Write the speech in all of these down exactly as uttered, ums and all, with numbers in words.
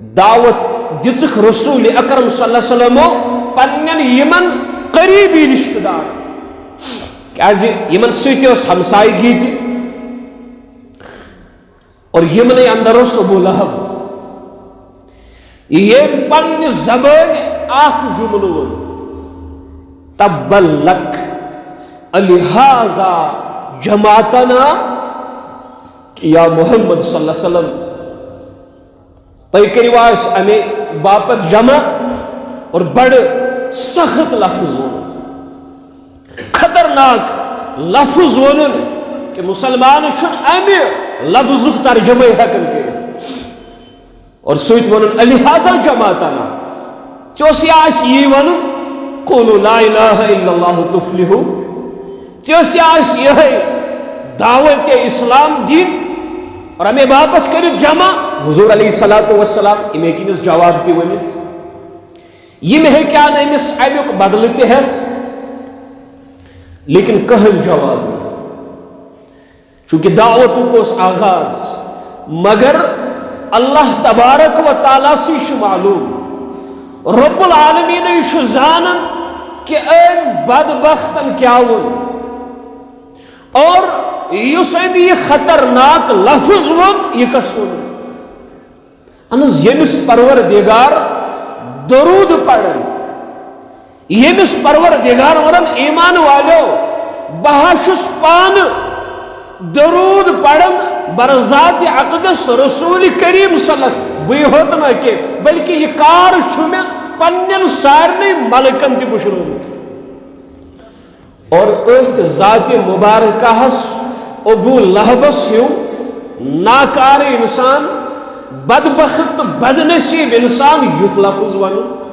دعوت دِژٕکھ رسول اکرم صلی اللہ علیہ وسلمو پننٮ۪ن یِمن قریبی رشتہٕ دارن، کیازِ یِمن سۭتۍ ٲس ہمسایگی تہِ، اور یِمنٕے اندر اوس ابو لہب، ییٚمۍ پننہِ زبٲنۍ اکھ جملہٕ ووٚن، "تبا لک الہذا جمعتنا"، کہ یا محمد صلی اللہ علیہ وسلم، تُہۍ کٔرِو اَسہِ اَمے باپتھ جمع۔ اور بڑٕ سخت لفظ ووٚنُن، خطرناک لفظ ووٚنُن کہ مسلمان چھُنہٕ اَمہِ لفظُک ترجمے ہٮ۪کان کٔرِتھ۔ اور سۭتۍ ووٚنُن، "الہذا جمعتنا"، ژےٚ اوس یہِ اَسہِ یی وَنُن، "قولوا لا الہ الا اللہ تفلحوا"، ژےٚ اوس یہِ اَسہِ یِہوٚے دعوت اسلام دِنۍ اور اَمے باپتھ کٔرِتھ جمع۔ حضور علیہ الصلوۃ والسلام یِم ہیٚکہِ أمِس جواب تہِ ؤنِتھ، یِم ہیٚکہِ ہا نہٕ أمِس اَمیُک بدلہٕ تہِ ہٮ۪تھ، لیکن کٕہٕنۍ جواب نہٕ۔ چونکہ دعوتُک اوس آغاز، مگر اللہ تبارک و تعالیٰ سٕے چھُ معلوم، رب العالمینٕے چھُ زانان کہ أمۍ بدبختن کیٛاہ ووٚن اور یُس أمۍ یہِ خطرناک لفظ ووٚن، یہِ کس ووٚن۔ اہن حظ، ییٚمِس پروردگار درود پرن، ییٚمِس پروردگار ونن، "ایمان والو، بہٕ ہا چھُس پانہٕ درود پرن بر ذات اقدس رسول کریم صلی اللہ علیہ وسلم، بٕے ہوت نہٕ کینٛہہ، بلکہ یہِ کار چھُ مےٚ پننٮ۪ن سارنٕے ملکن تہِ پُشرومُت۔" اور أتھۍ ذات مبارکہس ابو لہبس ہیو ناکار انسان، بدبخت تہٕ بدنصیب انسان یُتھ لفظ ونُن؟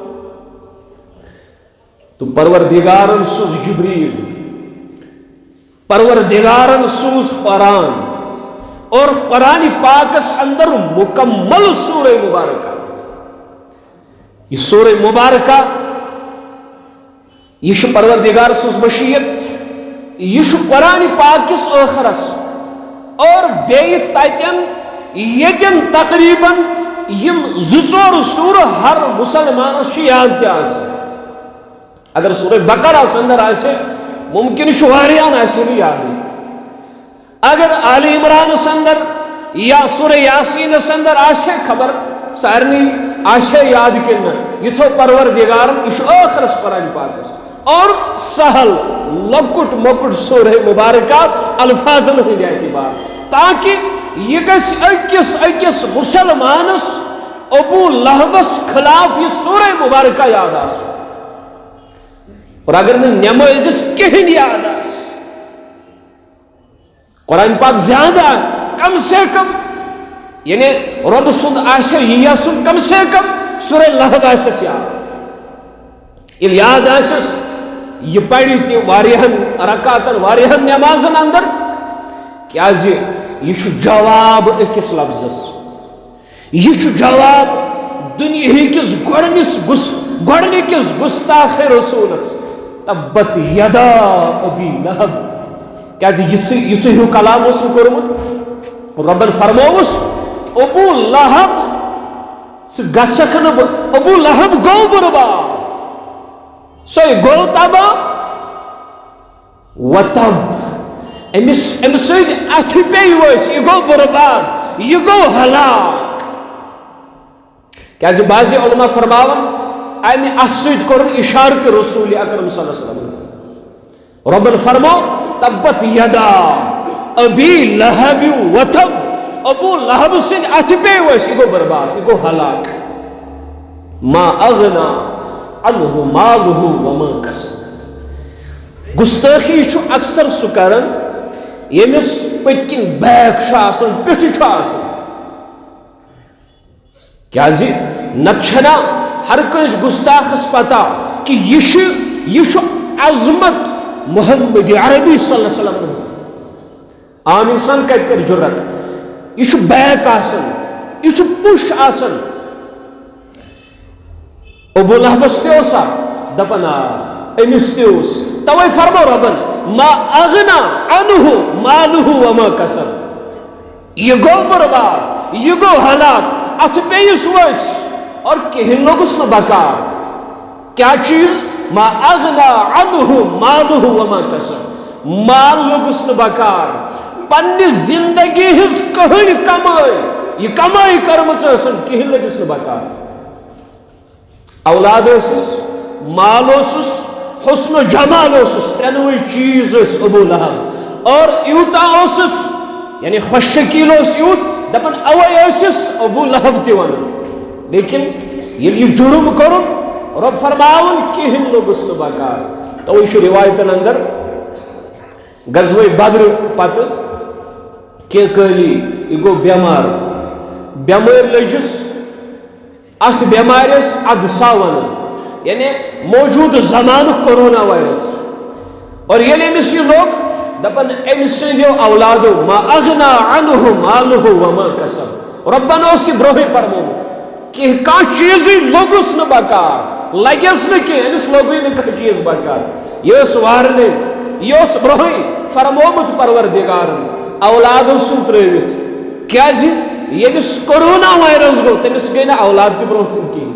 تو پروردگارن سوز جبریل، پروردگارن سوز قرآن، اور قرآن پاکس اندر مکمل سورہ مبارکہ۔ یہ سورہ مبارکہ، یہ چھُ پروردگار سٕنٛز مشیت، یہ چھُ قرآن پاک کِس ٲخرس اور بیٚیہِ تتٮ۪ن ییٚتٮ۪ن تقریباً یِم زٕ ژور سورہ ہر مسلمانس چھِ یاد تہِ آسان۔ اگر سورہ بقرہ ہس اندر آسہِ، ممکن چھُ واریاہن آسہِ نہٕ یادٕے۔ اگر آل عمرانس اندر یا سورہ یاسینس اندر آسہِ ہے، خبر سارنٕے آسہِ ہے یاد کِنہٕ نہ، یہِ تھوٚو پروردگارن، یہِ چھُ ٲخرس قرآن پاکس۔ اور سہل لۄکُٹ مۄکُٹ سورہ مبارکہ الفاظن ہٕنٛدِ اعتبار، تاکہ یہِ گژھِ أکِس أکِس مسلمانس ابو لہبس خلاف یہِ سورہ مبارکہ یاد آسُن۔ اور اگر نہٕ نمٲزِس کِہیٖنۍ یاد آسہِ، قرآن پاک زیادٕ آ-، کم سے کم، یعنی رۄب سُنٛد آسہِ یہِ یژھُن، کم سے کم سورہ لہب آسٮ۪س یاد۔ ییٚلہِ یاد آسٮ۪س، یہِ پرِ تہِ واریاہن رکعتن، واریاہن نمازن اندر، کیازِ یہِ چھُ جواب أکِس لفظس۔ یہِ چھُ جواب دُنیہٕکِس گۄڈٕنِس گُس-، گۄڈٕنِکِس گُستاخ رسولس، "تبت یدا ابی لہب"۔ کیازِ یِژھٕے، یِتھُے ہیوٗ کلام اوس نہٕ کوٚرمُت۔ رۄبن فرمووُس، "ابو لہب، ژٕ گژھکھ نہٕ ب-، ابو لہب گوٚو برباد، سُے گوٚو تباہ و تب، أمِس، أمِس سۭتۍ اَتھٕ پیٚیہِ ؤسۍ، یہِ گوٚو برباد، یہِ گوٚو ہلاک۔" کیازِ بعض علماء فرماوان، امہِ اتھٕ سۭتۍ کوٚرُن اشارٕ تہِ رسول اکرم صلی اللہ علیہ وسلم۔ رۄبن فرمو، "تبت یدا ابی لہب و تب"، ابو لہب سٕنٛدۍ اتھٕ پیٚیہِ ؤسۍ، یہِ گوٚو برباد، یہِ گوٚو ہلاک۔ "ما اغنا عنہ مالہ وما کسب"۔ گستٲخی چھُ اکثر سُہ کران، ییٚمِس پٔتۍ کِنۍ بیک چھُ آسان، پیٚٹھٕ چھُ آسان۔ کیازِ نتہٕ چھنا ہر کٲنٛسہِ گستاخس پتہ کہِ یہِ چھُ، یہِ چھُ عظمت محمد عربی صلی اللہ علیہ وسلم ہٕنٛز۔ عام انسان کتہِ کرِ جرأت؟ یہِ چھُ بیک آسان، یہِ چھُ پُش آسان۔ ابو لہبس تہِ اوسا؟ دپان آ، أمِس تہِ اوس۔ توے فرمو رۄبن، "ما اغنا عنہ مالہ وما کسب"۔ یہِ گوٚو برباد، یہِ گوٚو ہلاک۔ اتھ پیٚیس وٲسۍ اور کِہیٖنۍ لوٚگُس نہٕ بکار۔ کیا چیز؟ ما اغنا عنہ مالہ وما کسب۔ مال لوٚگُس نہٕ بکار، پننہِ زندگی ہٕنٛز کٕہٕنۍ کمٲے، یہِ کمٲے کٔرمٕژ ٲسٕن، کِہیٖنۍ لٔگِس نہٕ بکار۔ اولاد ٲسٕس، مال اوسُس، حسن و جمال اوسُس، ترٛٮ۪نوَے چیٖز ٲسۍ ابو لہب۔ اور یوٗتاہ اوسُس، یعنی خوش شکیل اوس یوٗت، دپان اوے ٲسِس ابو لہب تہِ ونان۔ لیکن ییٚلہِ یہِ جُرم کوٚرُن، رۄب فرماوُن کِہیٖنۍ لوٚگُس نہٕ بکار۔ توے چھُ روایتن اندر غزوہ بدر پتہٕ کینٛہہ کٲلی یہِ گوٚو بٮ۪مار، بٮ۪مٲرۍ لٔجِس۔ اتھ بٮ۪مارِ ٲسۍ عدسہ ونان، یعنی موجودٕ زمانُک کورونا وائرس۔ اور ییٚلہِ أمِس یہِ لوٚگ، دپان أمۍ سٕنٛدیو اولادو، ما اغنا عنہ مالہ وما کسب۔ رۄبن اوس یہِ برونٛہٕے فرمومُت، کینٛہہ کانٛہہ چیٖزٕے لوٚگُس نہٕ بکار، لگٮ۪س نہٕ کینٛہہ، أمِس لوٚگُے نہٕ کانٛہہ چیٖز بکار۔ یہِ ٲس وارننگ، یہِ اوس برونٛہٕے فرمومُت پروردگارن اولادو سُنٛد ترٲوِتھ۔ کیازِ؟ ییٚمِس کورونا وائرس گوٚو، تٔمِس گٔے نہٕ اولاد تہِ برونٛہہ کُن کِہیٖنۍ۔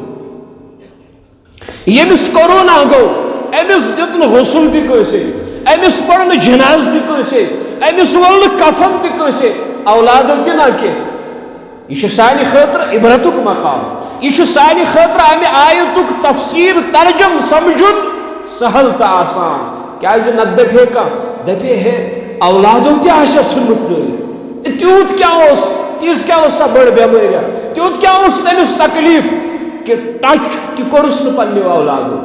ییٚمِس کورونا گوٚو، أمِس دیُت نہٕ غسل تہِ کٲنٛسے، أمِس پوٚر نہٕ جنازٕ تہِ کٲنٛسے، أمِس وول نہٕ کفن تہِ کٲنٛسے، اولادو تہِ نہ کینٛہہ۔ یہِ چھُ سانہِ خٲطرٕ عبرتُک مقام۔ یہِ چھُ سانہِ خٲطرٕ امہِ آیتُک تفسیر، ترجم سمجھُن سہل تہٕ آسان۔ کیازِ نتہٕ دپہِ ہے کانٛہہ، دپہِ ہے، اولادو تہِ آسہِ ژھُنمُت ترٲوِتھ۔ تیوٗت کیٛاہ اوس، تیٖژ کیٛاہ اوس سۄ بٔڑ بٮ۪مٲرۍ؟ تیوٗت کیٛاہ اوس تٔمِس تکلیف کہ ٹچ تہِ کوٚرُس نہٕ پننیو اولادو؟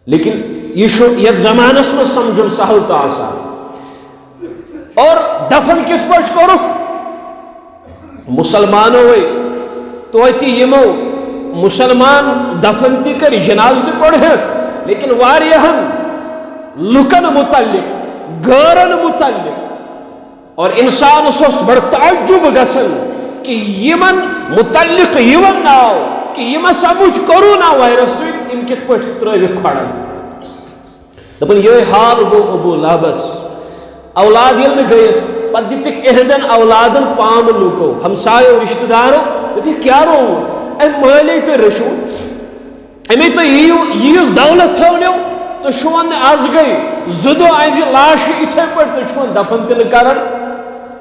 لیکن یہِ چھُ یتھ زمانس منٛز سمجھُن سہل تہٕ آسان۔ اور دفن کِتھ پٲٹھۍ کوٚرُکھ؟ مسلمانو توتہِ یِمو مسلمان دفن تہِ کٔرۍ، جنازٕ تہِ پوٚرہکھ، لیکن واریاہن لُکن متعلق، غٲرن متعلق، اور انسانس اوس بڑٕ تعجب گژھان کہ یِمن متعلق یِوان ناو کہ یِم ہسا مُتۍ کورونا وائرس سۭتۍ، یِم کِتھ پٲٹھۍ ترٲوِکھ کھۄڑن۔ دپان، یہے حال گوٚو ابو لہبس۔ اولاد ییٚلہِ نہٕ گٔیس، پتہٕ دِژٕکھ اِہندٮ۪ن اولادن پام لوٗکو، ہمسایو، رشتہٕ دارو۔ دوٚپُکھ، کیٛاہ رووُ؟ أمۍ مٲلے تُہۍ رٔچھِو، أمے تُہۍ یِیِو، ییٖژ دولت تھٲونیو، تُہۍ چھِو ونان از گٔے زٕ دۄہ أہنٛزِ لاشہِ یِتھے پٲٹھۍ، تُہۍ چھِو وۄنۍ دفن تہِ نہٕ کران۔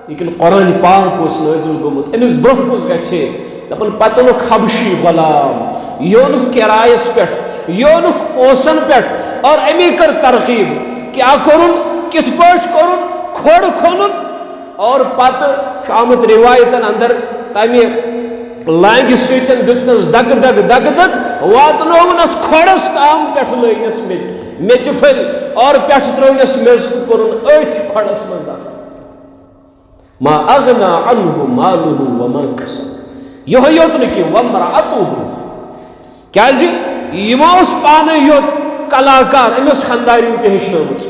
لیکن قرآن پاک اوس نٲزِل گوٚمُت، أمِس برونٛہہ کُس گژھِ ہے؟ دَپان، پَتہٕ اوٚنُکھ حبشی غلام، یہِ اوٚنُکھ کرایَس پٮ۪ٹھ، یہِ اوٚنُکھ پونٛسَن پٮ۪ٹھ، اور أمی کٔر ترغیٖب۔ کیٛاہ کوٚرُن؟ کِتھ پٲٹھۍ کوٚرُن؟ کھۄڑ کھوٚنُن۔ اور پَتہٕ چھُ آمُت رِوایتَن اندر، تَمہِ لانٛگہِ سۭتۍ دیُتنَس دَکہٕ دَکہٕ دَکہٕ دَکہٕ، واتنووُن اَتھ کھۄڑَس تام، پٮ۪ٹھٕ لٲگنَس میٚژِ، میٚژِ پھٔلۍ، اور پٮ۪ٹھٕ ترٛٲونَس میٚژ تہٕ کوٚرُن أتھۍ کھۄڑَس منٛز دفن۔ ما اغنا عنہ مالہ وما کسب۔ یہے یوت نہٕ کینٛہہ، وامرأته۔ کیازِ یِمو اوس پانے یوت کلاکار، أمۍ ٲس خاندارِنۍ تہِ ہیٚچھنٲومٕژ۔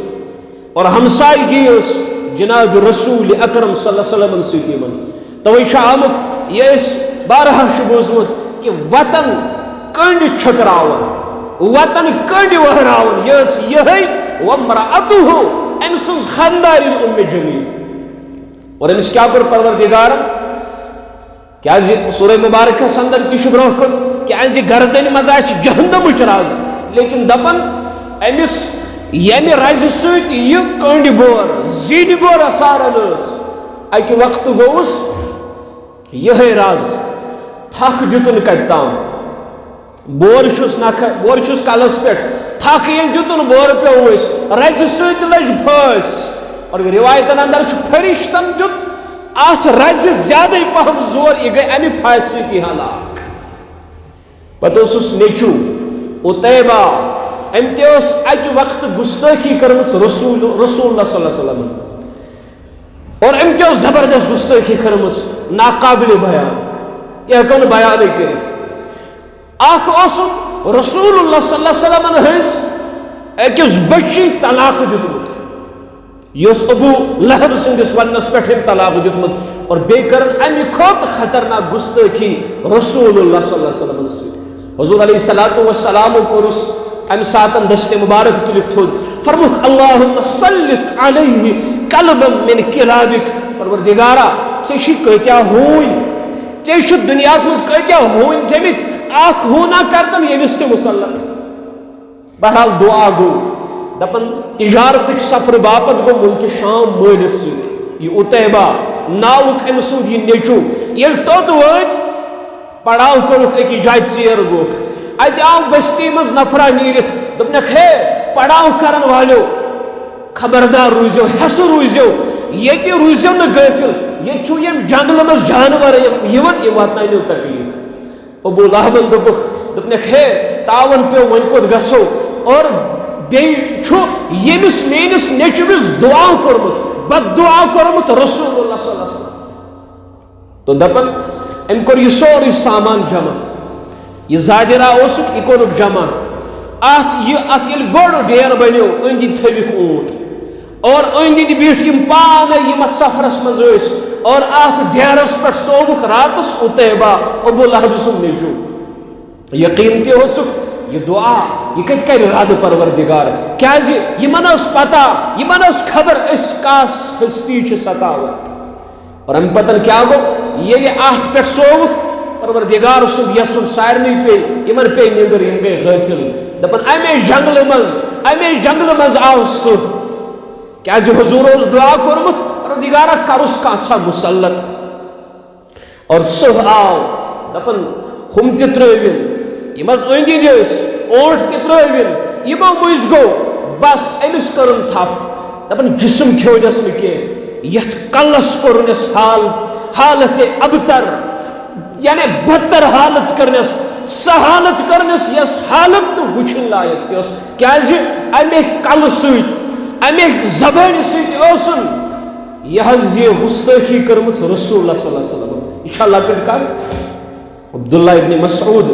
اور ہمسایگی ٲس جناب رسول اکرم صلی اللہ علیہ وسلمن سۭتۍ یِمن۔ توے چھُ آمُت، یہِ أسۍ بارہا چھُ بوٗزمُت کہِ وطن کٔنٛڈۍ چھٔکراوان، وطن کٔنٛڈۍ وہراوان، یہِ ٲس یِہے وامرأته، أمۍ سٕنٛز خاندارِنۍ اُمِ جمیل۔ اور أمِس کیٛاہ کوٚر پروردگارن؟ کیازِ سورہ مبارکس اندر تہِ چھُ برونٛہہ کُن، کیازِ گردنہِ منٛز آسہِ جہنمٕچ رز، لیکن دپان، أمِس ییٚمہِ رزِ سۭتۍ یہِ کٔنٛڈۍ بور، زِنۍ بور سارن ٲس، اکہِ وقتہٕ گوٚوُس یِہے رز، تھکھ دیُتُن کتہِ تام۔ بور چھُس نکھٕ، بور چھُس کلس پٮ۪ٹھ۔ تھکھ ییٚلہِ دیُتُن، بورٕ پیوٚو ؤسۍ۔ رزِ سۭتۍ لٔج پھٲسۍ۔ اور روایتن اندر چھُ فرشتن دیُت اتھ رزِ زیادَے پہم زور، یہِ گٔے امہِ پھاسہِ سۭتی ہلاک۔ پتہٕ اوسُس نیٚچوٗ عتیبہ، أمۍ تہِ ٲس اکہِ وقتہٕ گُستٲخی کٔرمٕژ رسول، رسول اللہ صلی اللہ علیہ وسلم۔ اور أمۍ تہِ ٲس زبردست گُستٲخی کٔرمٕژ، ناقابل بیان، یہِ ہٮ۪کو نہٕ بیانٕے کٔرِتھ۔ اکھ اوسُن رسول اللہ صلی اللہ علیہ وسلمن ہٕنٛز أکِس بچی طلاق دیُتمُت۔ یہِ اوس ابو لہب سٕنٛدِس وننس پٮ۪ٹھ أمۍ طلاق دیُتمُت۔ اور بیٚیہِ کٔرٕن امہِ کھۄتہٕ خطرناک گُستٲخی رسول اللہ صلی اللہ علیہ وسلمن سۭتۍ۔ حضور علیہ الصلوۃ والسلامو کوٚرُس امہِ ساتن دستِ مبارک تُلِتھ تھوٚد، فرمووُکھ، اللہم سلط علیہ کلبا من کلابک۔ پروردگارا، ژےٚ چھی کۭتیاہ ہوٗنۍ، ژےٚ چھُ دُنیاہَس منٛز کۭتیٛاہ ہوٗنۍ تھٲمٕتۍ، اَکھ ہوٗنا کَر تَن ییٚمِس تہِ مُسلط۔ بہرحال، دُعا گوٚو۔ دَپان، تِجارتٕکۍ سفرٕ باپتھ گوٚو مُلکہِ شام مٲلِس سۭتۍ۔ یہِ عُتیبہ ناوُک أمۍ سُنٛد یہِ نیٚچوٗ ییٚلہِ توٚت وٲتۍ، پڑاو کوٚرُکھ أکِس جایہِ، ژیر گوٚوُکھ۔ اَتہِ آو بستی منٛز نفرا نیٖرِتھ، دوٚپنَکھ، ہے، پڑاو کرن والیو، خبردار روٗزِو، ہٮ۪سہٕ روٗزِو، ییٚتہِ روٗزِو نہٕ غٲفِل، ییٚتہِ چھُو ییٚمہِ جنگلہٕ منٛز جانور یِوان، یِم واتناونو تکلیف۔ ابو لہبن دوٚپُکھ، دوٚپنَکھ، ہے، تاوَن پیوٚو، وۄنۍ کوٚت گژھو؟ اور بیٚیہِ چھُ ییٚمِس میٲنِس نیٚچوِس دُعا کوٚرمُت، بد دُعا کوٚرمُت رسول اللہ صلی اللہ علیہ وسلم۔ تو دَپان، أمۍ کوٚر یہِ سورُے سامان جمع، یہِ زادِرا اوسُکھ، یہِ کوٚرُکھ جمع۔ اَتھ یہِ، اَتھ ییٚلہِ بٔڑ ڈیر بنیو، أنٛدۍ أنٛدۍ تھٲوِکھ اوٗنٹ۔ اور أنٛدۍ أنٛدۍ بیٖٹھۍ یِم پانَے، یِم اَتھ سفرَس منٛز ٲسۍ۔ اور اَتھ ڈیرَس پٮ۪ٹھ سووُکھ راتَس عُتیبہ، ابو لہب سُنٛد نیٚچوٗ۔ یقیٖن تہِ اوسُکھ، یہِ دُعا، یہِ کَتہِ کَرِ رد پروردگار؟ کیٛازِ یِمَن ٲس پَتہ، یِمَن ٲس خبر، أسۍ کَس ہستی چھِ ستاوان۔ اور اَمہِ پَتہٕ کیٛاہ گوٚو؟ ییٚلہِ اَتھ پٮ۪ٹھ سووُکھ، پروردگار سُنٛد یَژھُن سارنٕے پیٚیہِ، یِمَن پیٚیہِ نیٚنٛدٕر، یِم گٔے غٲفِل۔ دَپان، اَمے جنٛگلہٕ منٛز، اَمے جنٛگلہٕ منٛز آو سٕہہ۔ کیٛازِ حضور اوس دُعا کوٚرمُت، پروردگارا، کَرُس کانٛژھا مُسلط۔ اور سٕہہ آو، دَپان، ہُم تہِ ترٛٲوِن، یِم حظ أنٛدۍ أنٛدۍ ٲسۍ، اوٗنٹ تہِ ترٛٲوِن، یِمو مٔنٛزۍ گوٚو، بس أمِس کٔرٕن تھپھ۔ دَپان، جسم کھیوٚونَس نہٕ کینٛہہ، یَتھ کلس کوٚرنَس حال، حالت ابتر، یعنی بدتر حالت کٔرنَس، سۄ حالت کٔرنَس، یۄس حالت نہٕ وٕچھِنۍ لایق تہِ ٲس۔ کیٛازِ؟ اَمے کلہٕ سۭتۍ، اَمے زبٲنۍ سۭتۍ ٲسٕن یہِ حظ یہِ گُستٲخی کٔرمٕژ رسول اللہ صلی اللہ علیہ وسلم۔ یہِ چھا لۄکٕٹ کتھ؟ عبداللہ ابن مسعود،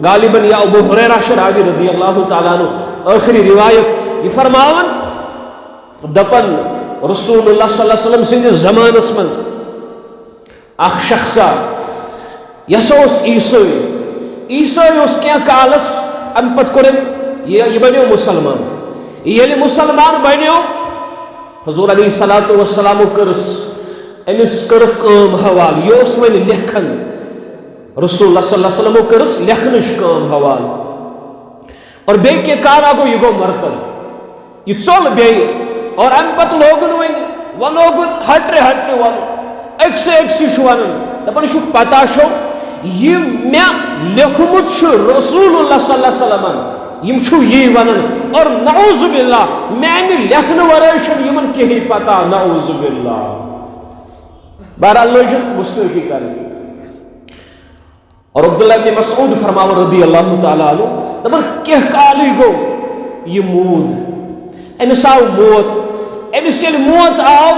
غالباً یا ابو ہریرہ چھُ راوی رضی اللہ تعالیٰ عنہ، ٲخری روایت، یہِ فرماوان، دپان، رسول اللہ صلی اللہ علیہ وسلم سٕنٛدِس زمانس منٛز اکھ شخصا، یہِ ہسا اوس عیسٲے۔ عیسٲے اوس کینٛہہ کالس، امہِ پتہٕ کوٚر أمۍ، یہِ، یہِ بنیو مُسلمان۔ ییٚلہِ مُسلمان بنیو، حضور علیہ الصلوۃ والسلامو کٔرٕس، أمِس کٔرٕکھ کٲم حوالہٕ، یہِ اوس وۄنۍ لیکھان۔ رسول اللہ صلی اللہ علیہ وسلمو کٔرٕس لیکھنٕچ کٲم حوالہٕ۔ اور بیٚیہِ کینٛہہ کالا گوٚو، یہِ گوٚو مرتد، یہِ ژوٚل بیٚیہِ۔ اور امہِ پتہٕ لوگُن وۄنۍ، وۄنۍ لوگُن ہٹرِ ہٹرِ ونُن، أکسٕے أکسٕے چھُ ونان، دپان چھُکھ، پتہ چھو، یہِ مےٚ لیوٚکھمُت چھُ رسول اللہ صلی اللہ علیہ وسلمن، یِم چھِو یی ونان۔ اور نعوذ باللہ، میانہِ لیکھنہٕ ورٲے چھنہٕ یِمن کِہیٖنۍ پتہ، نعوذ باللہ۔ بہرحال لٲجِن گُستٲخی کرٕنۍ۔ اور عبداللہ ابن مسعود فرماوان رضی اللہ تعالیٰ عنہ، دپان، کینٛہہ کالٕے گوٚو، یہِ موٗد، أمِس آو موت۔ أمِس ییٚلہِ موت آو،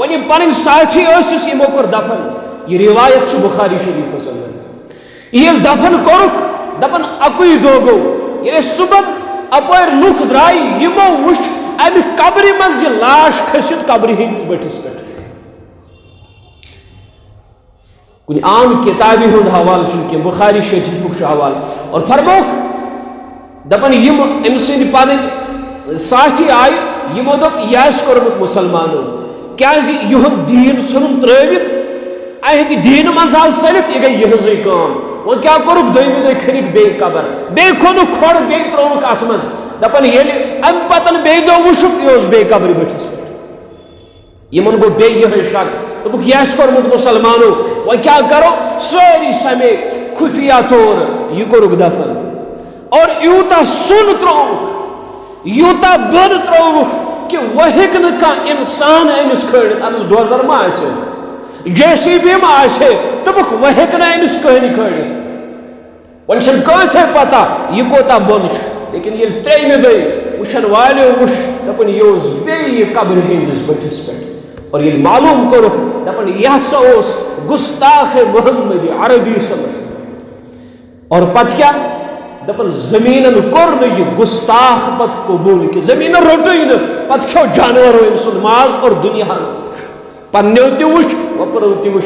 وۄنۍ یِم پنٕنۍ ساتھی ٲسِس، یِمو کوٚر دفن۔ یہِ روایت چھُ بخاری شریفس اندر۔ ییٚلہِ دفن کوٚرُکھ، دپان، اَکُے دۄہ گوٚو، ییٚلہِ صُبحن اَپٲرۍ لُکھ درٛاے، یِمو وُچھ اَمہِ قبرِ منٛز یہِ لاش کھٔسِتھ قبرِ ہٕنٛدِس بٔٹھِس پٮ۪ٹھ۔ کُنہِ عام کِتابہِ ہُنٛد حوالہٕ چھُنہٕ کینٛہہ، بخاری شریفُک چھُ حوالہٕ۔ اور فرمووُکھ، دپان، یِم أمۍ سٕنٛدۍ پنٕنۍ ساتھی آیہِ، یِمو دوٚپ، یہِ آسہِ کوٚرمُت مُسلمانو، کیٛازِ یِہُنٛد دیٖن ژھُنُن ترٛٲوِتھ، اہندِ دیٖنہٕ منٛز آو ژٔلِتھ، یہِ گٔے یِہٕنٛزٕے کٲم۔ وۄنۍ کیٛاہ کوٚرُکھ؟ دوٚیمہِ دۄہہِ کھٔنِکھ بیٚیہِ قبر، بیٚیہِ کھوٚنُکھ کھۄڈ، بیٚیہِ ترٛووُکھ اَتھ منٛز۔ دَپان، ییٚلہِ اَمہِ پَتَن بیٚیہِ دۄہ وٕچھُکھ، یہِ اوس بیٚیہِ قبرِ بٔٹھِس پٮ۪ٹھ۔ یِمَن گوٚو بیٚیہِ یِہوٚے شک، دوٚپُکھ، یہِ آسہِ کوٚرمُت مُسلمانو، وۄنۍ کیٛاہ کَرو؟ سٲری سَمے خُفیہ طور یہِ کوٚرُکھ دَفن۔ اور یوٗتاہ سۄن ترٛووُکھ، یوٗتاہ بۄن ترٛووُکھ کہِ وۄنۍ ہیٚکہِ نہٕ کانٛہہ اِنسان أمِس کھٲلِتھ۔ اَنس ڈوزر ما آسہِ ہے، جے سی بی ما آسہِ ہے، دوٚپُکھ، وۄنۍ ہیٚکہِ نہٕ أمِس کٕہٕنۍ کھٲلِتھ۔ وۄنۍ چھَنہٕ کٲنٛسے پَتہ یہِ کوٗتاہ بۄن چھُ، لیکن ییٚلہِ ترٛیٚیِمہِ دۄہہِ وٕچھَن والیو وٕچھ، دَپان، یہِ اوس بیٚیہِ یہِ قبرِ ہٕنٛدِس بٔٹھِس پٮ۪ٹھ۔ اور ییٚلہِ معلوٗم کوٚرُکھ، دَپان، یہِ ہسا اوس گُستاخِ محمد عربی صلی اللہ علیہ وسلم۔ اور پتہٕ کیٛاہ؟ دَپان، زٔمیٖنَن کوٚر نہٕ یہِ گُستاخ پتہٕ قبوٗل کینٛہہ، زٔمیٖنَن روٚٹُے نہٕ، پتہٕ کھیوٚو جانوَرو أمۍ سُنٛد ماز اور دُنیاہَن وٕچھ، پنٛنیو تہِ وٕچھ، وۄپرو تہِ وٕچھ۔